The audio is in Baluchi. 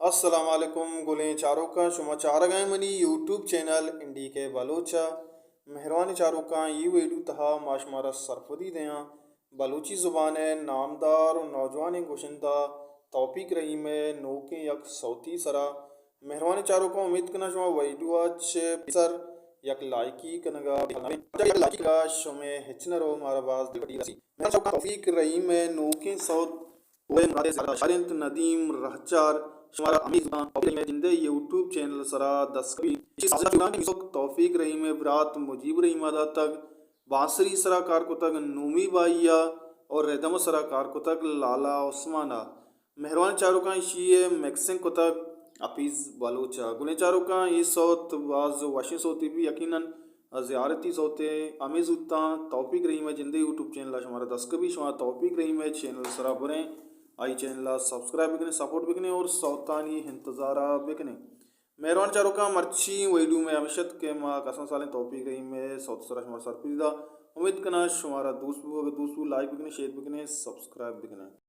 السلام علیکم گلیں چاروکاں، شما چارگ ءَ منی یوٹیوب چینل این ڈی کے بلوچ ءَ۔ مہروانیں چاروکاں، اے ویڈیو تہا ما شمارا سرپدی دیاں بلوچی زبان ءِ نامدار و نوجوانیں گشندہ توفیق رحیم ءِ نوکیں یک سوتی سرا۔ مہروانیں چاروکاں، امیت کناں شما ویڈیو ءَ چہ پیسر یک لائکی کنگا بہ مہ بئے۔ یک لائکی کنگا شمے ہچ نہ رو، مارا باز دلگٹی رسی۔ مہروانیں چاروکاں، توفیق رحیم ءِ نوکیں سوت وے مراد ءِ زیادہ شاعر انت۔ ندیم رہچار، شمارا ہمے زوتاں توفیق رحیم ءِ جندے یوٹیوب چینل سرا دست کپی۔ ایشی سازش ءُ جوڑانک ءِ میوزک توفیق رحیم ءِ برات مجیب رحیم ءَ داتگ، بانسری سرا کار کتگ نومی بائی ءَ اور ردم سرا کار کتگ لالا عثمان ءَ۔ مہروانیں چاروکاں، ایشی ءِ مکسنگ کتگ حفیظ بلوچ ءَ۔ گلیں چاروکاں، اے سوت باز وشیں سوتے بی، یقیناً زیارتی سوتے۔ ہمے زوتاں توفیق رحیم ءِ جندے یوٹیوب چینل ءَ شمارا دست کپی، شما توفیق رحیم ءِ چینل سرا بریں، آئی چینل ءَ سبسکرائب بکنیں، سپورٹ بکنیں اور سوتانی انتظار ءَ بکنیں۔ مہروان چاروکاں، مرچی ویڈیو مئے ہمیش ات کہ ما کسان سالیں توفیق رحیم ءِ سوت سرا شمارا سرپدی دا۔ امیت کناں شمارا دوست بو، اگر دوست بو لائک بکنیں، شیئر بکنیں، سبسکرائب بکنیں۔